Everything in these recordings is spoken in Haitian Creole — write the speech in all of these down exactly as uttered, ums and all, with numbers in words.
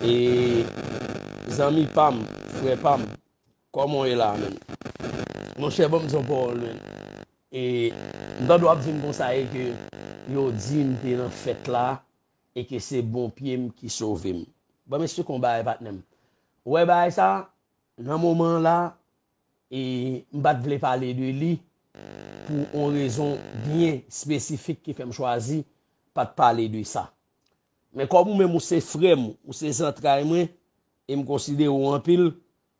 E zanmi pa m, frè pa m, kòman w ye la menm? Monchè, ban m di yon pawòl menm. E m tande w ap di m konsa e ke yo di m te nan fèt la e ke se bon pye m ki sove m. Ban m eksplike yon bagay, patnè m. Ou wè bagay sa, nan moman an la, e m pa t vle pale de li pou yon rezon byen espesifik ki fè m chwazi pa t pale de sa. Men kòm ou menm ou se frè m, ou se zantray mwen, e m konsidere w anpil,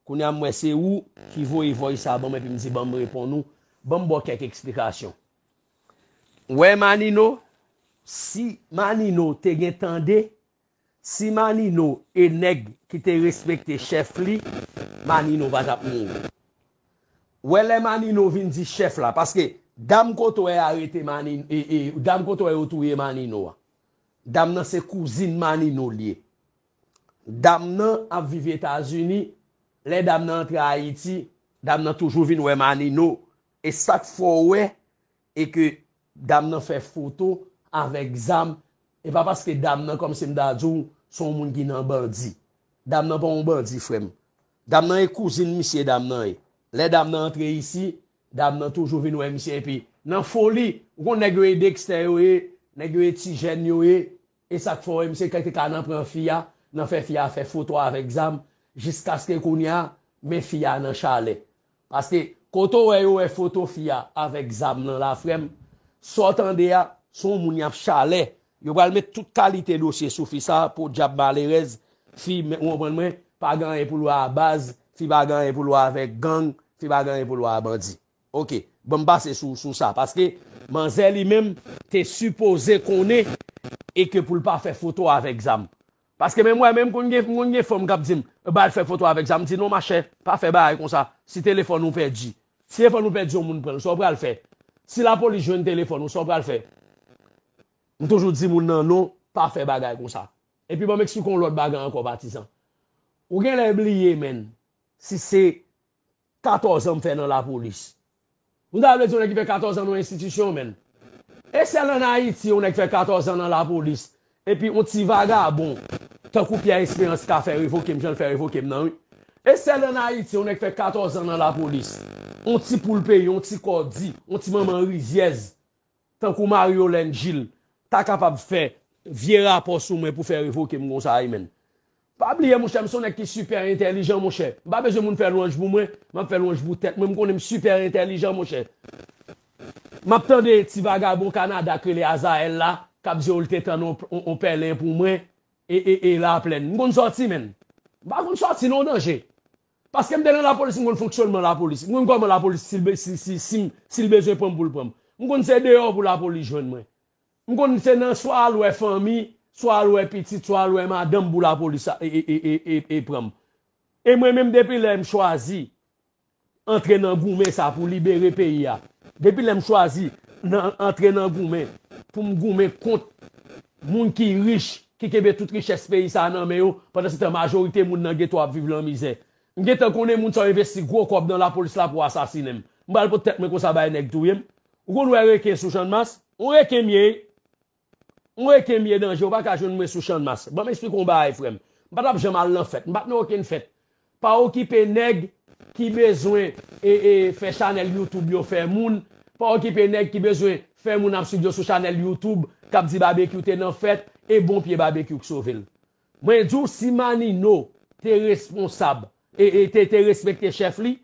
kounye a m wè se ou ki voye voice sa ban m epi m di ban m reponn ou, ban m ba w kèk eksplikasyon. Ou wè Manino, si Manino te gen tande, si Manino e nèg ki te respekte chèf li, Manino pa t ap mouri. Ou wè lè Manino vin di chèf la, paske dam kote w wè arete Manino, e, e, dam kote w wè yo touye Manino a. Dam nan se kouzin Manino l ye. Dam nan ap viv Etazini, lè dam nan antre Ayiti, dam nan toujou vin wè Manino, e sa k fè w wè, e ke dam nan fè foto avèk zam, e pa paske dam nan kòmsi m ta di w, se yon moun ki nan bandi. Dam nan pa yon bandi, frè m. Dam nan e kouzin misye dam nan ye. Lè dam nan antre isi, dam nan toujou vin wè misye, epi nan foli, ou konn nèg yo e Dexter yo ye, nèg yo e Tijèn yo ye, e sa k fè w wè misye ka te ka nan pran fi a, nan fè fi a fè foto avèk zam, jiskaske kounye a, men fi a nan chalè. Paske kote w wè yo wè foto fi a avèk zam nan la, frè m, sa w tande a, se yon moun y ap chalè. Yo pral met tout kalite dosye sou fi sa, podyab malerèz, fi, men, ou konprann mwen, pa gen anyen pou l wè a baz, fi pa gen anyen pou l wè avèk gang, fi pa gen anyen pou l wè a bandi. Oke, ban m pase sou, sou sa, paske manzè li menm te sipoze konnen e ke pou l pa fè foto avèk zam. Paske menm wè, menm konn gen, konn gen fanm k ap di m, ba al fè foto avèk zam, m di non machè, pa fè bagay konsa, si telefòn ou pèdi, si telefòn ou pèdi yon moun pran l, sa w pral fè? Si lapolis jwenn telefòn ou, sa w pral fè? M toujou di moun nan non, pa fè bagay konsa. Epi ban m eksplike w yon lòt bagay ankò, patizan. Ou genlè bliye, menn, si se katòz an m fè nan lapolis. M ta vle di yon nèg ki fè katòz an nan yon enstitisyon, menn. E sèl ann Ayiti yon nèg fè katòz an nan lapolis, epi yon ti vagabon, tankou Pyè Esperans ka fè revoke m, jan l fè revoke m nan, wi. E sèl ann Ayiti yon nèg fè katòz an nan lapolis, yon ti poul peyi, yon ti kòdi, yon ti manman rizyèz, tankou Marie Yolène Gilles, ta kapab fè vye rapò sou mwen pou fè revoke m konsa, wi, menn. Pa bliye, monchè, m se yon nèg ki sipè entèlijan, monchè. M pa bezwen moun fè lwanj pou mwen, m ap fè lwanj pou tèt mwen. M konnen m sipè entèlijan, monchè. M ap tande ti vagabon Kanada k rele Azayèl la, k ap di w li te tann on, on, on pèlen pou mwen, e, e, e Laplèn. M konn sòti, menn. M pa konn sòti nan yon danje. Paske m te nan lapolis, m konn fonksyònman lapolis. M konn kòman lapolis, si l be-, si, si, si, si l bezwen pran m pou l pran m. M konn se deyò pou lapolis jwenn mwen. M konn se nan swa al wè fanmi, swa al wè pitit, swa al wè madanm pou lapolis a, e, e, e, e, e, e pran m. E mwen menm depi lè m chwazi antre nan goumen sa pou libere peyi a, depi lè m chwazi nan, antre nan goumen pou m goumen kont moun ki rich, ki kenbe tout richès peyi sa nan men yo, pandan se tan majorite moun nan geto ap viv nan mizè. M gentan konnen moun sa yo envesti gwo kòb nan lapolis la pou asasinen m. M pral pot tèt mwen konsa bay nèg touye m. Ou konn wè reken sou Channmas? Yon reken m ye. Yon reken m ye danje, ou pa ka jwenn mwen sou Channmas. Ban m eksplike yon bagay, frè m. M pa t ap janm al nan fèt, m pa t nan okenn fèt. Pa okipe nèg ki bezwen e, e, fè chanèl YouTube yo fè moun. Pa okipe nèg ki bezwen fè moun ap swiv yo sou chanèl YouTube, k ap di Babekyou te nan fèt, e bon pye Babekyou k sove l. Mwen di w, si Manino te responsab, e, e te, te respekte chèf li,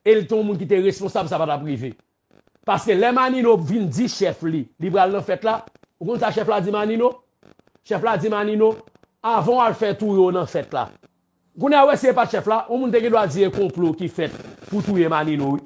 e l te yon moun ki te responsab, sa pa t ap rive. Paske lè Manino vin di chèf li, li pral nan fèt la, ou konn sa chèf la di Manino? Chèf la di Manino, avan w al fè touye w nan fèt la. Kounye a, wè si e pa t chèf la, yon moun te gen dwa di e konplo ki fèt pou touye Manino, wi.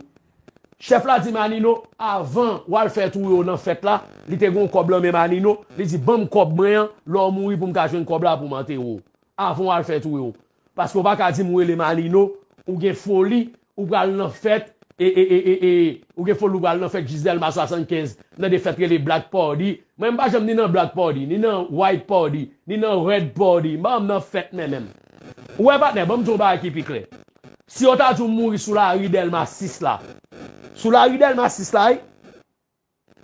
Chèf la di Manino, avan w al fè touye w nan fèt la, li te gen yon kòb nan men Manino, li di, ban m kòb mwen an, lè w mouri pou m ka jwenn kòb la pou m antere w. Avan w al fè touye w. Paske w pa ka di m ou rele Manino, ou gen foli, ou pral nan fèt, e, e, e, e, e, ou gen foli, ou pral nan fèt jis Dèlma swasannkenz, nan de fèt rele Black Party. Mwen, m pa janm ni nan Black Party, ni nan White Party, ni nan Red Party. M pa janm nan fèt, men menm. Ou wè, patnè, ban m di w yon bagay ki pi klè. Si yo ta di w mouri sou lari Dèlma sis la, sou lari Dèlma sis la, wi,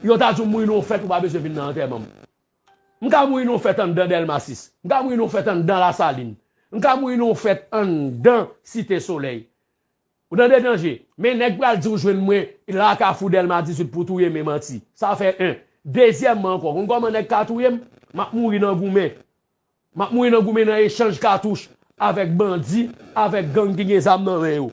yo ta di w mouri nan yon fèt, ou pa bezwen vin nan antèman m. M ka mouri nan yon fèt anndan Dèlma sis. M ka mouri nan yon fèt anndan Lasalin. M ka mouri nan yon fèt anndan Site Solèy. Ou tande danje? Men nèg pral di w jwenn mwen la Kafou Dèlma dizuit pou touye m, e manti. Sa fè en. Dezyèmman ankò, konn kòman nèg ka touye m? M ap mouri nan goumen. M ap mouri nan goumen nan echanj katouch avèk bandi, avèk gang ki gen zam nan men yo,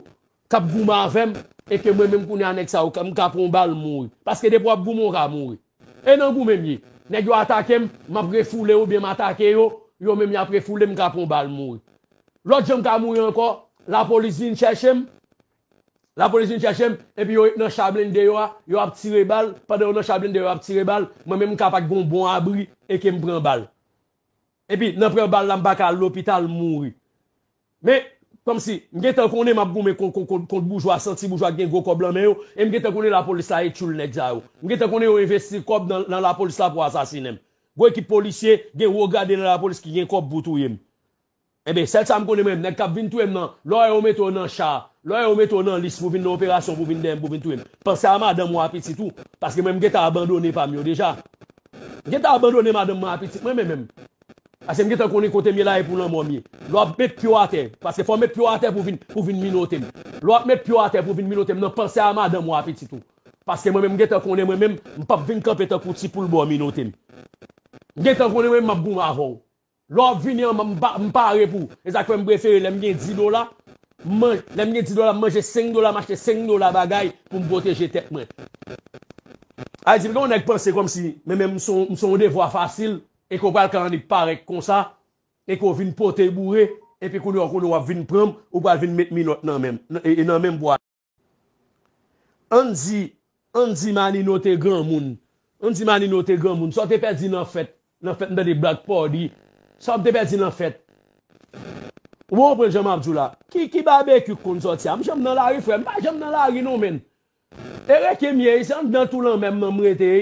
k ap goumen avè m, e ke mwen menm kounye a nèg sa yo, m ka pran yon bal mouri. Paske depi w ap goumen, w ka mouri. E nan goumen m ye. Nèg yo atake m, m ap refoule oubyen m atake yo, yo menm y ap refoule m, m ka pran yon bal mouri. Lòt jan m ka mouri ankò, lapolis vin chèche m, lapolis vin chèche m, epi yo nan cha blende yo a, yo ap tire bal, pandan yo nan cha blende yo ap tire bal, mwen menm m ka pa t gen yon bon abri, e ke m pran bal. Epi nan pran bal la, m pa ka al lopital, m mouri. Men, kòmsi, m gentan konnen m ap goumen kont, kont, kont, kont boujwa, santi boujwa gen gwo kòb nan men yo, e m gentan konnen lapolis la e tchoul nèg sa yo. M gentan konnen yo envesti kòb nan, nan lapolis la pou asasinen m. Gwo ekip polisye, gen wo grade nan lapolis ki gen kòb pou touye m. Enben, sèl sa m konnen mwen, nèg k ap vin touye m nan, lè w wè yo mete w nan cha, lè w wè yo mete w nan lis pou vin nan operasyon, pou vin dèyè m, pou vin touye m. Panse a madanm ou a pitit ou, paske mwen m gentan abandone pa m yo deja. M gentan abandone madanm mwen a pitit mwen, men menm. Paske m gentan konnen kote m ye la e pou lanmò m ye. Lè w ap met pye w atè, paske fò w met pye w atè pou vin, pou vin minote m. Lè w ap met pye w atè pou vin minote m, nan panse a madanm ou a pitit ou. Paske mwen menm m gentan konnen mwen menm, m p ap vin kanpe tankou ti poul bò minote m. M gentan konnen mwen menm m ap goumen avè w. Lè w ap vini an, m pa, m pare pou. E sa k fè m prefere lè m gen dis dola, m man-, lè m gen dis dola, m manje senk dola, m achte senk dola bagay pou m pwoteje tèt mwen. A di, gen yon nèg panse kòmsi, men menm m se yon, m se yon devwa fasil, e ke w pral ka annik parèt konsa, e ke w vin pote boure, epi kounye a, kounye a w ap vin pran m, ou pral vin met minòt nan men m, e, e nan men m pou Ann di, ann di Manino te granmoun. Ann di Manino te granmoun. Sa w te pèdi nan fèt, nan fèt m tande Black Party. Sa w te pèdi nan fèt. Ou konprann jan m ap di w la? Ki, ki babekyou k konn sòti a? M janm nan lari, frè. M pa janm nan lari non, menn. E reke m ye, se anndan tou lanmè m nan m rete.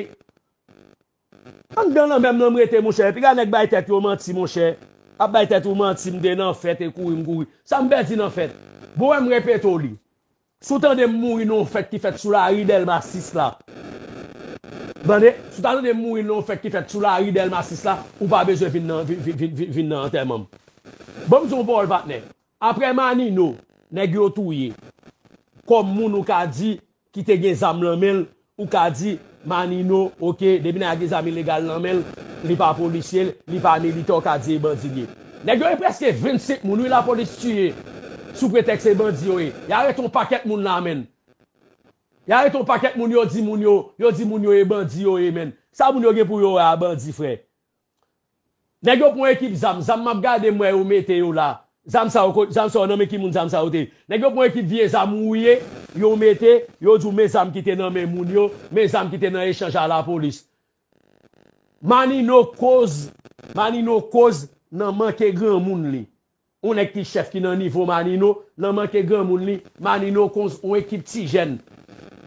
Anndan lanmè m nan m rete, monchè. Piga nèg bay tèt yo manti, monchè. Ap bay tèt ou manti, m te nan fèt e kouri m kouri. Sa m pèdi nan fèt? Bon, wè m repete w li. Si w tande m mouri nan yon fèt ki fèt sou lari Dèlma sis la. Tande, si w ta tande m mouri nan yon fèt ki fèt sou lari Dèlma sis la, ou pa bezwen vin nan, vin, vin, vin, vin, vin nan antèman m. Ban m di w yon pawòl, patnè. Aprè Manino, nèg yo touye. Kòm moun ou ka di ki te gen zam nan men l, ou ka di, Manino, oke, depi nèg la gen zam ilegal nan men l, li pa polisye, li pa militè, ou ka di e bandi l ye. Nèg yo ye prèske vennsenk moun, wi, lapolis tiye, sou pretèks se bandi yo ye. Y arete yon pakèt moun la, menn. Y arete yon pakèt moun, yo di moun yo, yo di moun yo e bandi yo ye, menn. Sa moun yo gen pou yo wè a bandi, frè? Nèg yo pran ekip zam, zam m ap gade m wè yo mete yo la. Zam sa yo, ko-, zam sa yo nan men ki moun zam sa yo te ye? Nèg yo pran ekip vye zam wouye, yo mete, yo di w men zam ki te nan men moun yo, men zam ki te nan echanj a lapolis. Manino koz, Manino koz nan manke granmoun li. Yon nèg ki chèf ki nan nivo Manino, nan manke granmoun li, Manino koz yon ekip ti jèn.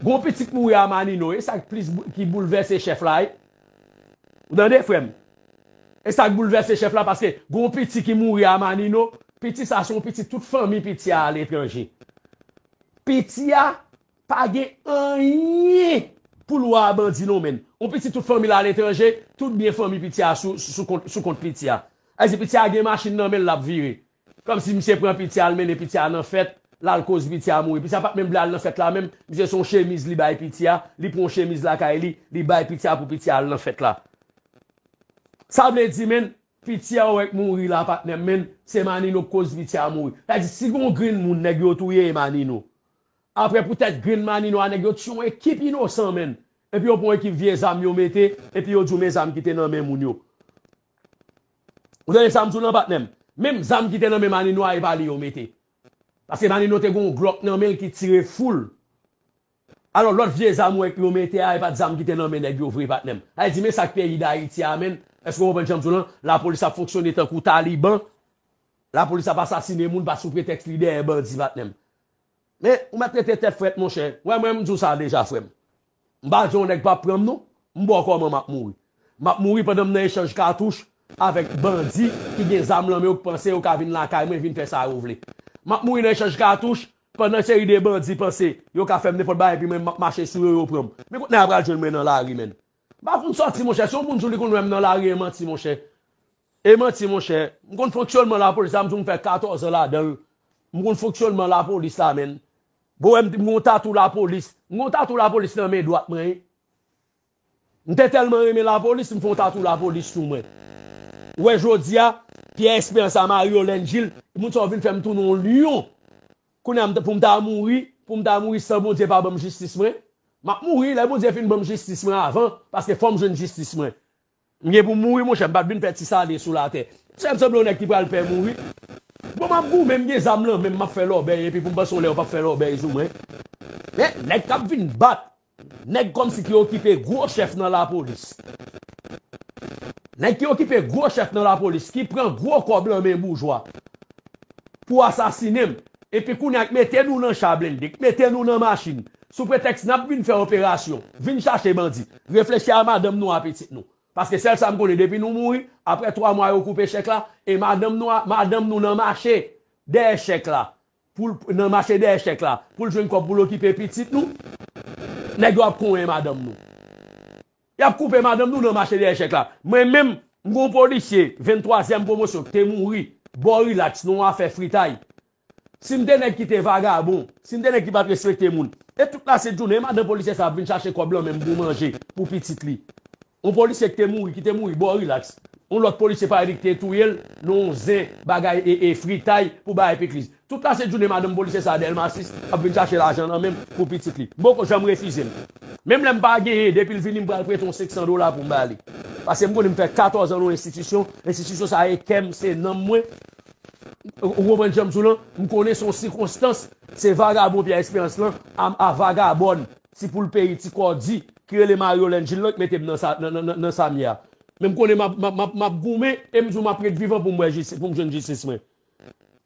Gon pitit mouri a Manino, e sa k plis bou-, ki boulvèse chèf la, wi. Ou tande, frè m? E sa k boulvèse chèf la, paske gon piti ki mouri a Manino, piti sa se yon piti tout fanmi piti a aletranje. Piti a pa gen anyen pou l wè a bandi non, menn. Yon piti tout fanmi l aletranje, tout byen fanmi piti a sou, sou kont, sou kont piti a. Sa vle di piti a gen machin nan men l, l ap vire. Kòmsi misye pran piti a, al mennen piti a nan fèt, l al koz piti a mouri. Piti a pa t menm vle al nan fèt la menm, misye se yon chemiz li bay piti a, li pran yon chemiz lakay li, li bay piti a pou piti a al nan fèt la. Sa vle di, menn, piti a ou wè k mouri la, patnè m, menn, se Manino k koz piti a mouri. Sa vle di, si gon grenn moun nèg yo touye, e Manino. Aprè, poutèt grenn Manino a, nèg yo tiye yon ekip inosan, menn. Epi yo pran yon ekip vye zam yo mete, epi yo di w men zam ki te nan men moun yo. Ou tande sa m di w lan, patnè m? Menm zam ki te nan men Manino a, e pa li yo mete. Paske Manino te gen yon Glock nan men l ki tire fou l. Alò, lòt vye zam ou wè yo mete a, e pa t zam ki te nan men nèg yo vre, patnè m. Sa vle di, men sa k peyi Dayiti a, menn. Èske w konprann jan m di w lan? Lapolis ap fonksyone tankou Taliban. Lapolis ap asasinen moun pa sou pretèks li dèyè bandi, patnè m. Men, ou mèt rete tèt frèt, monchè. Wè, mwen, m di w sa deja, frè m. M pa di w nèg p ap pran m, non. M ba w kòman m ap mouri. M ap mouri pandan m nan echanj katouch avèk bandi ki gen zam lan men yo, k panse yo ka vin lakay mwen, vin fè sa yo vle. M ap mouri nan echanj katouch pandan seri de bandi panse yo ka fè m nenpòt bagay, epi mwen, m ap mache sou yo, yo pran m. Men kot nèg la pral jwenn mwen nan lari, menn? M pa konn sòti, monchè. Si yon moun di w li konn wè m nan lari, e manti, monchè. E manti, monchè. M konn fonksyònman lapolis la, m di w m fè katòz an ladan l. M konn fonksyònman lapolis la, menn. Bon, wè m, m gon tatou lapolis. M gon tatou lapolis nan men dwat mwen, wi. M te tèlman renmen lapolis, m fè yon tatou lapolis sou mwen. Ou wè, jodi a, Pierre Espérance a Mario Lengil, moun sa yo vin fè m tounen yon lyon. Kounye a, m t- pou m ta mouri, pou m ta mouri san Bondye pa ban m jistis mwen. M ap mouri, lè Bondye fin ban m jistis mwen avan, paske fò m jwenn jistis mwen. M gen pou m mouri, monchè, m pa t vin fè ti sale sou latè. Sè m sanble yon nèg ki pral pè mouri. Bon, m ap goumen, m gen zam nan men m, m ap fè lòbèy, epi pou m panse yon lè yo p ap fè lòbèy sou mwen. Men, nèg k ap vin bat, nèg kòmsi ki okipe gwo chèf nan lapolis. Nèg ki okipe gwo chèf nan lapolis, ki pran gwo kòb lan men boujwa pou asasinen m. Epi kounye a, k mete nou nan cha blende, k mete nou nan machin, sou pretèks n ap vin fè operasyon, vin chache bandi. Reflechi a madanm nou, a pitit nou. Paske sèl sa m konnen, depi nou mouri, apre twa mwa yo koupe chèk la, e madanm nou, a- madanm nou nan mache dèyè chèk la, pou l- nan mache dèyè chèk la, pou l jwenn kòb pou l okipe pitit nou, nèg yo ap konyen madanm nou. Y ap koupe madanm nou nan mache dèyè chèk la. Mwen menm, m gon polisye venntwazyèm pwomosyon ki te mouri bò Rilaks nan yon afè fritay. Si m te nèg ki te vagabon, si m te nèg ki pa t respekte moun, e tout lasent jounen, e madanm polisye sa ap vin chache kòb lan men m pou manje, pou pitit li. Yon polisye ki te mouri, ki te mouri bò Rilaks. Yon lòt polisye parèt li ki te touye l nan yon zen bagay e, e fritay pou bagay pikliz. Tout lasent jounen, madanm polisye sa a Dèlma sis ap vin chache lajan nan men m pou pitit li. M poko janm refize l. Menm lè m pa genyen, depi l vini, m pral prete yon senk san dola pou m ba li. Paske m konnen m fè katòz an nan yon enstitisyon, enstitisyon sa a e kè m, se nanm mwen. Ou konprann jan m di w lan? M konnen se yon sikonstans, se vagabon Pierre Espérance lan, a, a vagabòn, ti poul peyi, ti kòdi, ki rele Mario Lengil lan, ki mete m nan sa, nan, nan, nan, nan sa m ye a. Men m konnen m ap, m ap, m ap, m ap goumen, e m di w m ap ret vivan pou m wè jistis, pou m jwenn jistis mwen.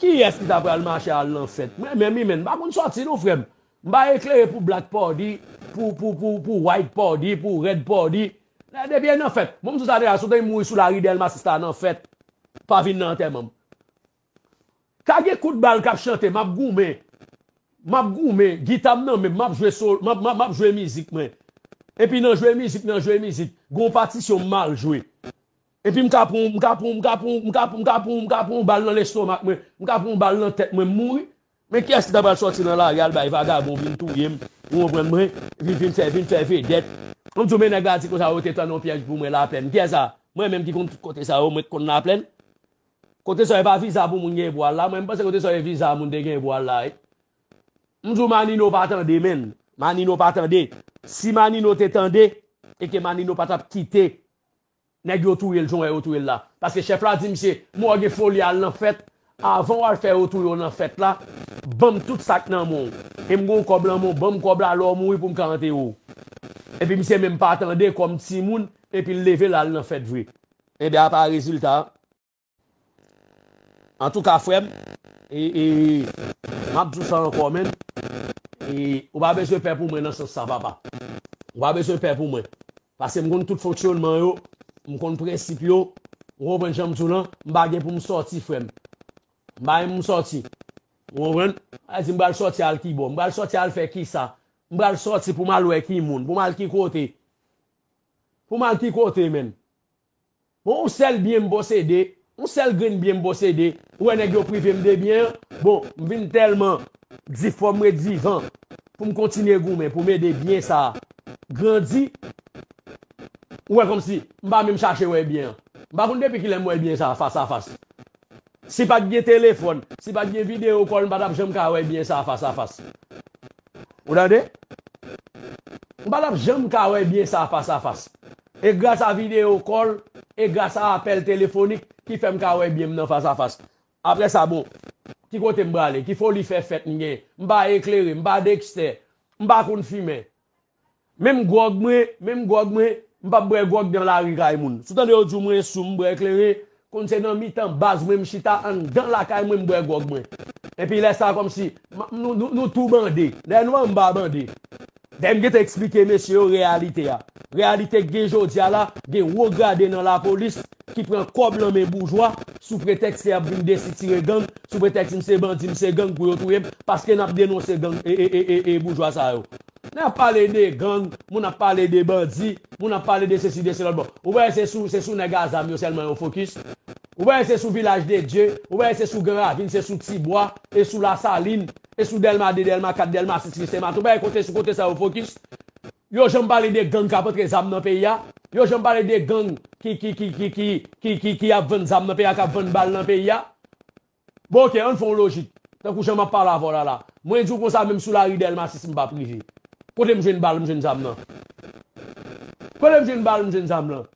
Kiyès ki ta pral mache al nan fèt? Mwen menm, wi, menn, m pa konn sòti non, frè m. M pa eklere pou black party, pou, pou, pou, pou white party, pou red party. Depi e nan fèt. Bon, m di w sa deja, si w te mouri sou lari Dèlma sis la nan fèt, pa vin nan antèman m. Ka gen kout bal k ap chante, m ap goumen. M ap goumen, gita m nan men m, m ap jwe sol, m ap, m ap, m ap jwe mizik mwen. Epi nan jwe mizik, nan jwe mizik, gon patisyon m mal jwe. Epi m ka pran, m ka pran, m ka pran, m ka pran, m ka pran, m ka pran yon bal nan lestomak mwen, m ka pran yon bal nan tèt mwen, m mouri. Men kiyès ki ta pral sòti nan lari al bay vagabon vin touye m, ou konprann mwen, vin, vin fè, vin fè vedèt. M di w, men nèg la di konsa yo te tann yon pyèj pou mwen Laplèn. Kiyès sa? Mwen menm ki konn tout kote sa yo, mwen k konn Laplèn. Kote sa yo e pa viza pou moun gen pou al la. Mwen, m panse kote sa yo e viza moun te gen pou al la, wi. M di w Manino pa tande, menn. Manino pa tande. Si Manino te tande, e ke Manino pa t ap kite nèg yo touye l jan w wè yo touye l la. Paske chèf la di misye, m wè w gen foli al nan fèt, avan w al fè yo touye w nan fèt la, ban m tout sa k nan men w. E m gen yon kòb lan men w, ban m kòb la lè w mouri pou m ka antere w. Epi misye menm pa tande kòm timoun, epi l leve l al nan fèt vre. Ebyen, apa rezilta a? Antouka, frè m, e, e, m ap di w sa ankò, menn. E, ou pa bezwen pè pou mwen nan sans sa, papa. Ou pa bezwen pè pou mwen. Paske m konn tout fonksyònman yo, m konn prensip yo, ou konprann jan m di w lan, m pa gen pou m sòti, frè m. M pa gen pou m sòti. Ou konprann? A di m pral sòti al kibò, m pral sòti al fè kisa? M pral sòti pou m al wè ki moun, pou m al ki kote? Pou m al ki kote, menn? Bon, yon sèl byen m posede, yon sèl grenn byen m posede, ou wè nèg yo prive m de byen an, bon, m vin tèlman di fò m ret vivan pou m kontinye goumen, pou m ede byen sa a grandi. Ou wè kòmsi m pa menm chache wè byen an. M pa konn depi kilè m wè byen sa a fas a fas. Si pa t gen telefòn, si pa t gen videyo kòl, m pa t ap janm ka wè byen sa a fas a fas. Ou tande? M pa t ap janm ka wè byen sa a fas a fas. E gras a videyo kòl, e gras a apèl telefonik ki fè m ka wè byen m nan fas a fas. Apre sa, bon, ki kote m prale? Ki foli fè fèt m gen? M pa eklere, m pa dekstè, m pa konn fimen. Menm gwòg mwen, menm gwòg mwen, m p ap bwè gwòg nan lari kay moun. Si w tande yo di w mwen sou, m bwè kleren, konn se nan mitan baz mwen m chita anndan lakay mwen m bwè gwòg mwen. Epi lè sa a kòmsi, m- nou, nou, nou tou bande. Dayè nou pa wè m pa bande. Dayè m gentan eksplike mesye yo reyalite a. Reyalite k gen jodi a la, gen wo grade nan lapolis ki pran kòb lan men boujwa sou pretèks ke y ap vin desitire gang, sou pretèks m se bandi, m se gang pou yo touye m, paske n ap denonse gang e, e, e, e, e boujwa sa yo. Nèg ap pale de gang, moun ap pale de bandi, moun ap pale de sesi, de se lòt bò. Ou wè se sou, se sou nèg a zam yo sèlman yo fokis. Ou wè se sou Vilaj de Dye, ou wè se sou Gran Ravin, se sou Tibwa, e sou Lasalin, e sou Dèlma de, Dèlma kat, Dèlma sis, Mistemat. Ou wè kote, sou kote sa yo fokis. Yo janm pale de gang k ap antre zam nan peyi a. Yo janm pale de gang ki, ki, ki, ki, ki, ki, ki, ki ap vann zam nan peyi a, k ap vann bal nan peyi a. Bon, oke, ann fè yon lojik. Tankou jan m ap pale avè w la la. Mwen di w konsa, menm sou lari Dèlma sis m p ap rive. Kote m jwenn bal, m jwenn zam nan? Kote m jwenn bal, m jwenn zam lan?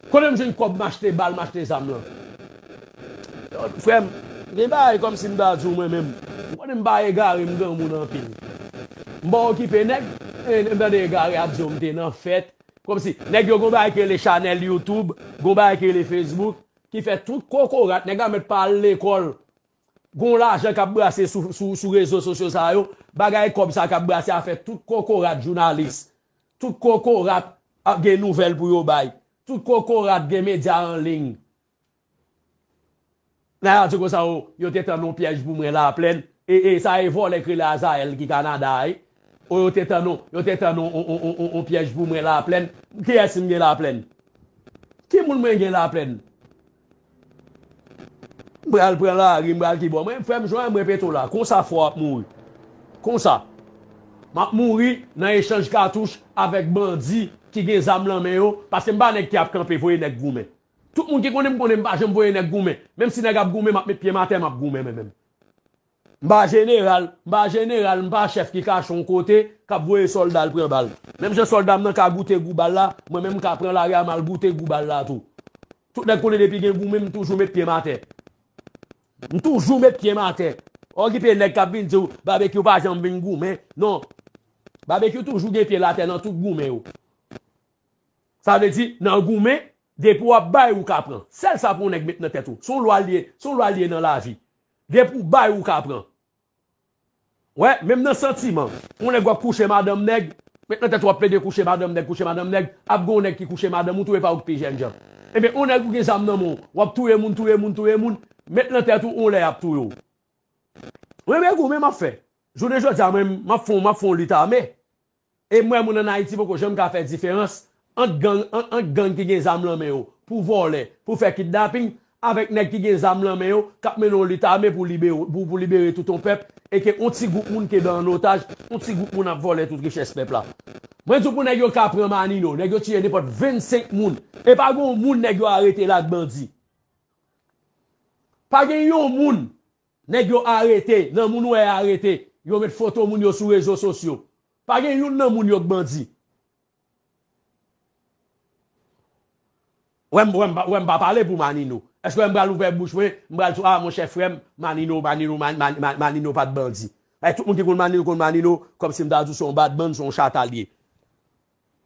Kote m jwenn kòb m achte bal, m achte zam lan? Frè m, gen bagay kòmsi m ta di w mwen menm. M konnen m pa egare, m granmoun anpil. M pa okipe nèg, e, m tande egare ap di w m te nan fèt. Kòmsi, nèg yo gon bagay ki rele chanèl YouTube, gon bagay ki rele Facebook, ki fè tout kokorat, nèg la mèt pa al lekòl. Gon lajan k ap brase sou, sou, sou rezo sosyo sa yo, bagay kòb sa k ap brase a fè tout kokorat jounalis. Tout kokorat ap gen nouvèl pou yo bay. Tout kokorat gen medya an liy. Nèg la di konsa, o, yo te tann yon pyèj pou mwen Laplèn. E, e sa e vòlè k rele Azayèl ki Kanada a, wi. O, yo te tann yon, yo te tann yon, yon, yon, yon, yon, yon pyèj pou mwen Laplèn. Kiyès m gen Laplèn? Ki moun mwen gen Laplèn? M pral pran lari, m pral ki bò? Mwen, frè m, jwenn mwen peto la. Konsa fò w ap mouri. Konsa. M ap mouri nan echanj katouch avèk bandi ki gen zam nan men yo, paske m pa nèg ki ap kanpe voye nèg goumen. Tout moun ki konnen m konnen m pa janm voye nèg goumen. Menm si nèg ap goumen, m ap met pye m atè, m ap goumen mwen menm. M pa jeneral, m pa jeneral, m pa chèf ki kache yon kote, k ap voye sòlda al pran bal. Menm jan sòlda m nan ka goute gou bal la, mwen menm m ka pran lari a m al goute gou bal la tou. Tout nèg konnen depi gen goumen, m toujou met pye m atè. M toujou met pye m atè. Okipe nèg k ap vin di w, Babekyou pa janm vin goumen. Non. Babekyou toujou gen pye l atè nan tout goumen yo. Sa vle di, nan goumen, depi w ap bay, ou ka pran. Sèl sa pou yon nèg met nan tèt ou. Se yon lwa l ye, se yon lwa l ye nan lavi. Depi w bay, ou ka pran. Wè, menm nan santiman, yon nèg w ap kouche madanm nèg, met nan tèt ou w ap plede kouche madanm nèg, kouche madanm nèg, ap gen yon nèg ki kouche madanm ou tou, e pa ou k pi jènjan. Ebyen, yon nèg ou gen zam nan men w, w ap touye moun, touye moun, touye moun, met nan tèt ou yon lè y ap touye w. Mwen, men goumen m ap fè. Jounen jodi a, mwen, m ap fè, m ap fè yon lit ame. E m wè moun ann Ayiti poko janm ka fè diferans ant gang, ant, ant gang ki gen zam nan men yo pou vòlè, pou fè kidnaping, avèk nèg ki gen zam nan men yo, k ap mennen yon lit ame pou libere, pou, pou libere tout yon pèp, e ke yon ti gwoup moun kenbe an otaj, yon ti gwoup moun ap vòlè tout richès pèp la. Mwen di w pou nèg yo ka pran Manino, nèg yo tiye nenpòt vennsenk moun, e pa gen yon moun nèg yo arete la ak bandi. Pa gen yon moun nèg yo arete, nan moun ou wè arete, yo met foto moun yo sou rezo sosyo. Pa gen youn nan moun yo k bandi. Wè m, wè m, pa- wè m pa pale pou Manino. Èske wè m pral ouvè bouch mwen, m pral di, a, monchè, frè m, Manino, Manino, Man- Man- Man- Manino pa t bandi. Ay, tout moun ki konn Manino, konn Manino, kòmsi m ta di w se yon badmann, se yon chata l ye.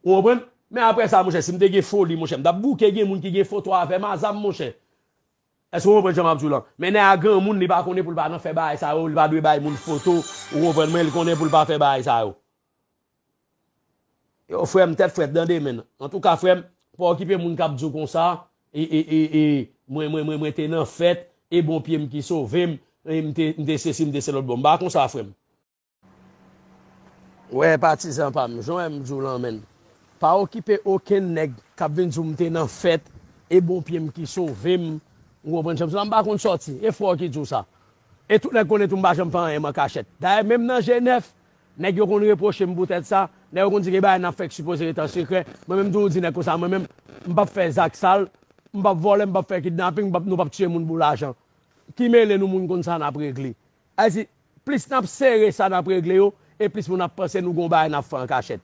Ou konprann? Men apre sa, monchè, si m te gen foli, monchè, m t ap bouke gen moun ki gen foto avè m a zam, monchè. Èske w konprann jan m ap di w lan? Men nèg a granmoun, li pa konnen pou l pa nan fè bagay sa yo, li pa dwe bay moun foto, ou konprann mwen, li konnen pou l pa fè bagay sa yo. Yo, frè m, tèt frèt, tande men. Antouka, frè m, pa okipe moun k ap di w konsa, e, e, e, e, mwen, mwen, mwen, mwen te nan fèt, e bon pye m ki sove m, e m te, m te sesi, m te se lòt bò. M pa konsa, frè m. Wè, patizan pa m, jan w wè m di w lan, menn. Pa okipe okenn nèg k ap vin di w m te nan fèt, e bon pye m ki sove m. Ou konprann jan m di w lan, m pa konn sòti. E frè w ki di w sa. E tout nèg konnen tou m pa janm fè anyen m an kachèt. Dayè, menm nan Jenèf, nèg yo konn repwoche m poutèt sa. Nèg yo konn di gen bagay n ap fè k sipoze ret an sekrè. Mwen menm, m toujou di nèg konsa, mwen menm, m p ap fè zak sal, m p ap vòlè, m p ap fè kidnaping, m p ap, nou p ap tiye moun pou lajan. Ki mele nou moun konn sa n ap regle? Sa vle di, plis n ap sere sa n ap regle yo, e plis moun ap panse nou gon bagay n ap fè an kachèt.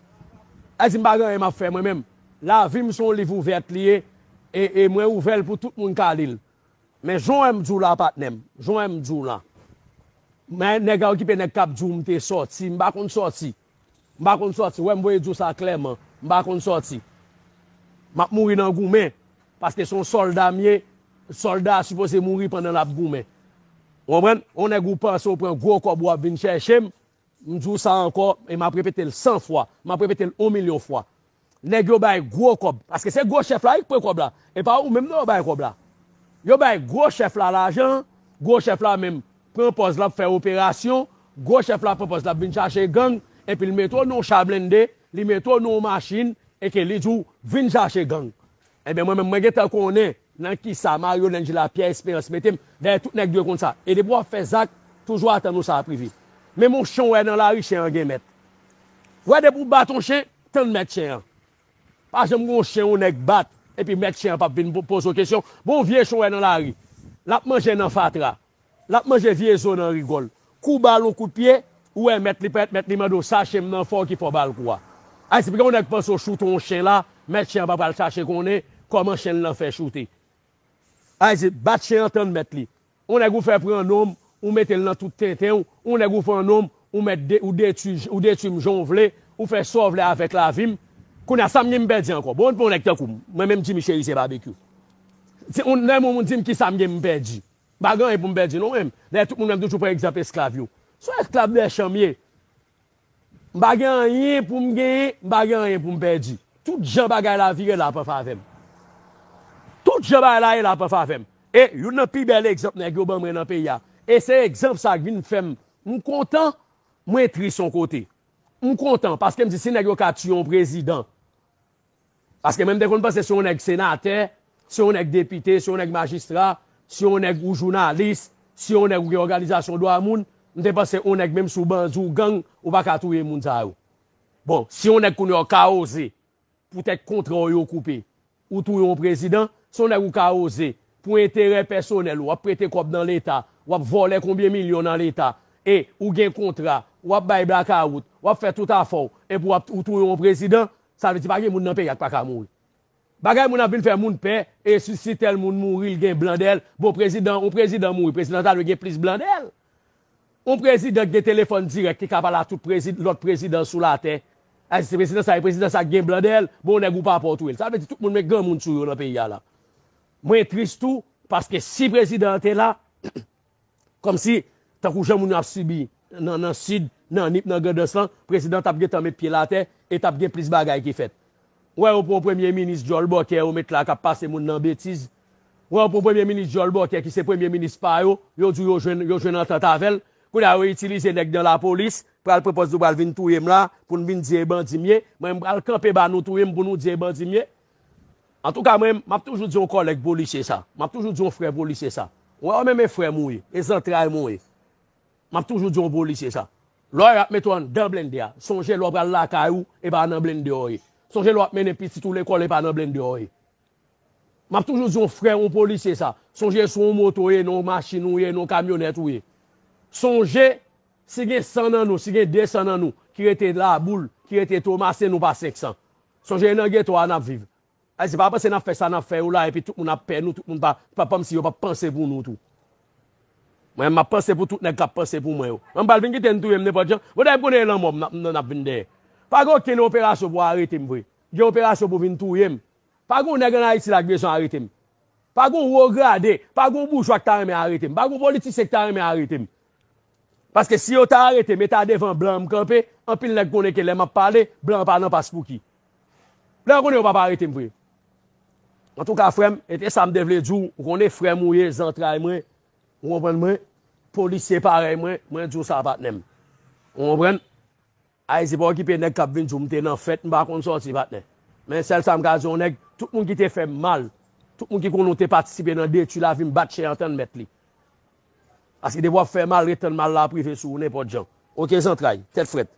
Sa vle di, m pa gen anyen m ap fè mwen menm. Lavi m se yon liv ouvèt li ye, e, e mwen ouvè l pou tout moun ka li l. Men jan w wè m di w la, patnè m, jan w wè m di w la, men nèg a okipe nèg k ap di w m te sòti, m pa konn sòti. M pa konn sòti. Wè, m voye di w sa klèman. M pa konn sòti. M ap mouri nan goumen. Paske se yon sòlda m ye. Sòlda a sipoze mouri pandan l ap goumen. Ou konprann? Yon nèg ou panse w pran gwo kòb ou ap vin chèche m. M di w sa ankò, e m ap repete l san fwa. M ap repete l yon milyon fwa. Nèg yo bay gwo kòb. Paske se gwo chèf la wi k pran kòb la. E pa ou menm non yo bay kòb la. Yo bay gwo chèf la lajan. Gwo chèf la menm pran pòz l ap fè operasyon. Gwo chèf la pran pòz l ap vin chache gang. epi l mete w nan yon cha blende, li mete w nan yon machin, e ke li di w, "Vin chache gang." Ebyen, mwen menm, mwen gentan konnen nan kisa Mario Langela Pierre Espérance mete m. Dayè, tout nèg dwe konn sa. E depi w ap fè zak, toujou atann ou sa ap rive. Menm yon chen w wè nan lari, chen an gen mèt. W wè, depi w bat yon chen, tann mèt chen an. Pa janm gen yon chen yon nèg bat, epi mèt chen an p ap vin po-, poze w kesyon. Bon, vye chen w wè nan lari, l ap manje nan fatra, l ap manje vye zo nan rigòl. Kou ba l yon kout pye, ou wè mèt li parèt, mèt li mande w, "Sa chen m nan fè w ki fè w ba l kou a?" Ayiti, pou gen yon nèg panse w choute yon chen la, mèt chen an pa pral chache konnen kòman chen l lan fè choute. Ayiti, bat chen an, tann mèt li. Yon nèg ou fè pran non m, ou mete l nan tout tenten w, yon nèg ou fè non m, ou mèt de-, ou detwi, ou detwi m jan w vle, ou fè sa w vle avèk lavi m. Kounye a, sa m gen m pèdi ankò? Bon, pou yon nèg tankou m, mwen menm Jimmy Chérizier Barbecue. Se yon, lè yon moun di m kisa m gen m pèdi. M pa gen anyen pou m pèdi non, menm. Dayè, tout moun menm toujou pran egzanp esklav yo. Se yon esklav dèchanm ye. M pa gen anyen pou m genyen, m pa gen anyen pou m pèdi. Tout jan bagay la vire la ap an favè m. Tout jan bagay la ye la ap an favè m. E youn nan pi bèl egzanp nèg yo ban mwen nan peyi a. E se egzanp sa k vin fè m, m kontan, mwen tris yon kote. M kontan, paske m di si nèg yo ka tiye yon prezidan, paske mwen m te konn panse si yon nèg senatè, si yon nèg depite, si yon nèg majistra, si yon nèg ou jounalis, si yon nèg ou gen òganizasyon dwa moun, m te panse yon nèg menm si w bandi ou gang, ou pa ka touye moun sa yo. Bon, si yon nèg kounye a w ka oze, poutèt kontra w yo koupe, ou touye yon prezidan, si yon nèg ou ka oze, pou enterè pèsonèl ou, w ap prete kòb nan Leta, w ap vòlè konbyen milyon nan Leta, e ou gen kontra, w ap bay blakawout, w ap fè tout afè w, epi w ap, ou touye yon prezidan, sa vle di pa gen moun nan peyi a k pa ka mouri. Bagay moun ap vin fè moun pè, e si, si tèl moun mouri, l gen blan dèyè l. Bon, prezidan, yon prezidan mouri, prezidan ta dwe gen plis blan dèyè l. Yon prezidan ki gen telefòn dirèk, ki ka pale a tout prezi-, lòt prezidan sou latè. Ay, se prezidan sa, e prezidan sa ki gen blan dèyè l, bon, nèg ou pa pè w touye l. Sa vle di tout moun met granmoun sou yo nan peyi a la. Mwen tris tou, paske si prezidan an te la, kòmsi, tankou jan moun yo ap sibi nan, nan Sid, nan Nip, nan Grandans lan, prezidan t ap gentan met pye l atè e t ap gen plis bagay ki fèt. Ou wè, yo pran premye minis djòl bòkè, yo met la k ap pase moun nan betiz. Ou wè, yo pran premye minis djòl bòkè ki se premye minis pa yo, yo di yo jwenn, yo jwenn antant avè l. Kounye a, yo itilize nèg nan lapolis, pral pran pòz yo pral vin touye m la, pou n vin di e bandi m ye. Mwen, m pral kanpe ba nou touye m pou nou di e bandi m ye. Antouka, mwen, m ap toujou di yon kòlèg polisye sa. M ap toujou di yon frè polisye sa. Ou wè, ou menm e frè m ou ye, e zantray mwen ou ye. M ap toujou di yon polisye sa. Lè w ap mete w anndan blende a, sonje lè w pral lakay ou, e pa nan blende w ye. Sonje lè w ap mennen pitit ou lekòl, e pa nan blende w ye. M ap toujou di yon frè, yon polisye sa. Sonje si w yon moto w ye, nan yon machin ou ye, nan yon kamyonèt ou ye. Sonje, si gen san nan nou, si gen de san nan nou ki rete Laboul, ki rete Tomasen, nou pa senk san. Sonje e nan geto a n ap viv. Ayiti, pa panse n ap fè sa n ap fè yo la, epi tout moun ap pè nou, tout moun pa, pa kòmsi yo p ap panse pou nou tou. Mwen, m ap panse pou tout nèg k ap panse pou mwen yo. Mwen, m pral vin kite n touye m nenpòt jan. Bon, dayè, m konnen e lanmò m n ap, n ap vin dèyè. Pa gen okenn operasyon pou arete m vre. Gen operasyon pou vin touye m. Pa gen yon nèg ann Ayiti la k bezwen arete m. Pa gen yon wo grade, pa gen yon boujwa k ta renmen arete m. Pa gen yon politisyen k ta renmen arete m. Paske si yo ta arete m, e ta devan blan m kanpe, anpil nèg konnen ke lè m ap pale, blan an pa nan pas Pouki. Blan an konnen yo p ap arete m vre. Antouka, frè m, e te sa m te vle di w, ou konnen frè m ou ye, zantray mwen, ou konprann mwen, polisye parèy mwen, mwen di w sa, patnè m. Ou konprann? Ayiti, pa okipe nèg k ap vin di w m te nan fèt, m pa konn sòti, patnè. Men sèl sa m ka di yon nèg, tout moun ki te fè m mal, tout moun ki konnen w te patisipe nan detwi lavi m, bat chen an, tann mèt li. Paske depi w ap fè mal, ret tann mal la ap rive sou ou nenpòt jan. Oke, zantray, tèt frèt.